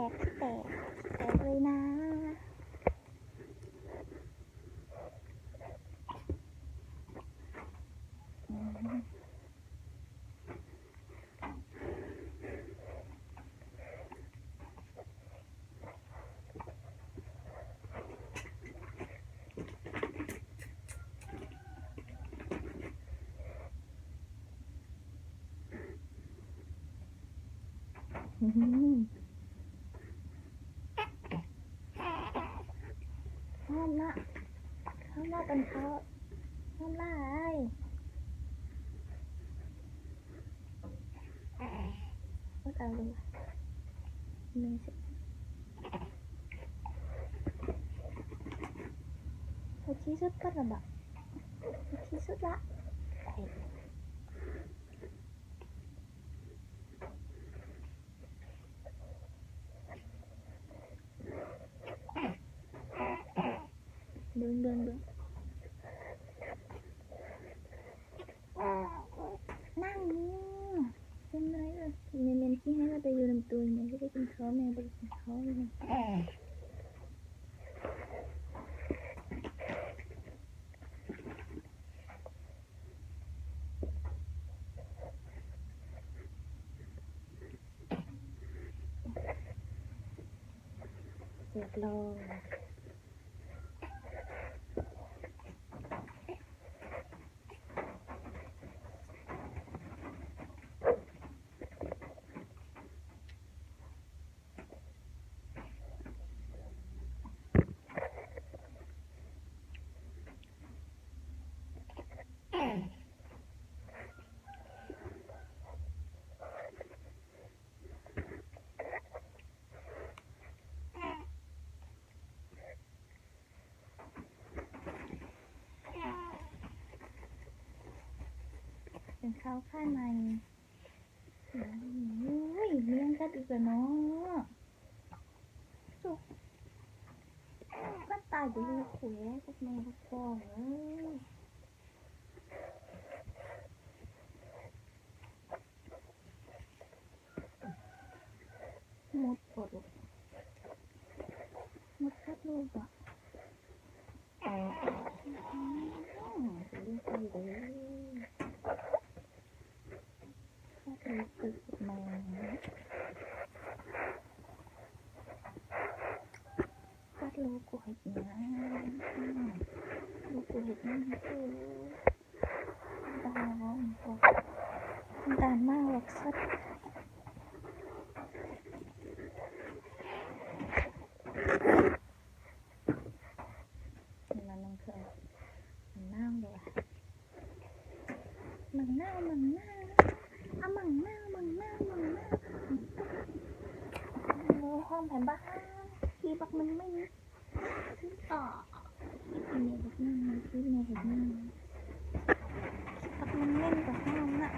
ກ แตก แตกเลยนะ อืม ຫອມເນາະ ຫອມເນາະ ຕອນເຊົ້າ ຫອມຫຼາຍ. ອດເອົາເລີຍ ແມ່ຊິ ໂອເຄສຸດ ປາດລະບະ ໂອເຄສຸດລະ ເບິ່ງ ເບິ່ງ ເບິ່ງ ນັ່ງ ເປັນໄດເອີຍ ແມ່ນ ແມ່ນຊິໃຫ້ລາວໄປຢູ່ນຳໂຕ ແມ່ຊິໄດ້ກິນເຂົ້າ ແມ່ບໍ່ໄດ້ກິນເຂົ້າຢູ່ນີ້. ຮຽບຮ້ອຍ. ເປັນຂ່າວຂາຍໃໝ່. ໂອ້ຍ ແມງກັດອີກແລ້ວເນາະ. ໂອ້ ມັນຕາຍຢູ່ໃນຂົວ ພວກແມ່ພວກພໍ່ເອີຍ. ມົດບໍ່ລູກ ມົດກັດລູກບໍ່? ອືມ ເປັນເລື່ອງໄປເດີ ກັດລູກ ກັດລູກແມ່ ກັດລູກກູເຮັດຫຍັງ? ລູກກູເຮັດຫຍັງໃຫ້ກູ? ຕາ ຕາມາວັກສັດ ມານັ່ງເຄື່ອງ ມັນໜາວເດ້ ມັນໜາວ ມັນໜາວ ອາ ມັນໜາວ ມັນໜາວ ມັນໜາວ. ໂອ້ ຫອມແພມບາ ຂີ້ບັກມັນເໝັນ. ອໍ ກິນແດ່ບັກໜຶ່ງ ກິນແດ່ເຮັດໜຶ່ງ ບັກໜຶ່ງເໝັນກະຫອມນະ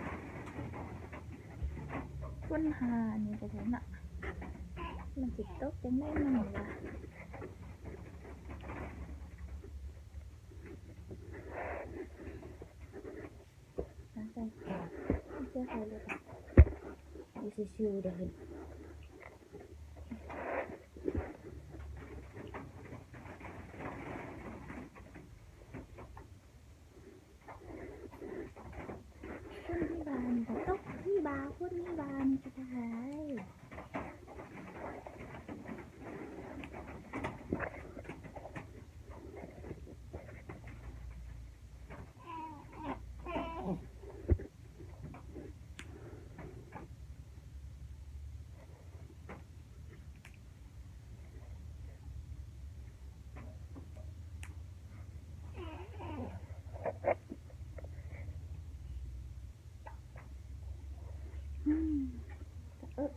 ຄົນຫາອັນນີ້ກະໄດ້ນະ ມັນຊິຕົກຈັ່ງໃດມັນວະ. ໃສ່ ໃສ່ໄປເລີຍ ຢູ່ຊື່ໆ ດຽວເຫັນ ຄົນທີ່ບ້ານກະຕົກ ທີ່ບ້ານ ຄົນທີ່ບ້ານກະໄດ້. ອືມ ເອີ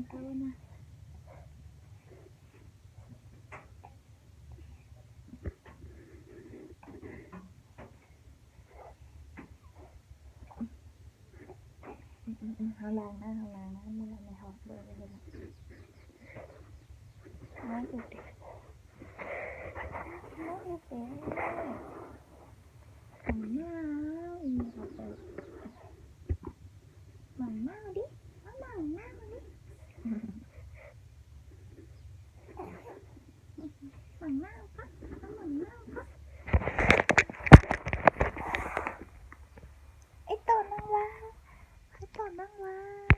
ເອົານະ ອືມໆໆ ເຮົາລ້າງນະ ເຮົາລ້າງນະ ມື້ລະແມ່ຮອດເບິ່ງເລີຍ ນ້ອງອຸດ ນ້ອງອຸດເດ້.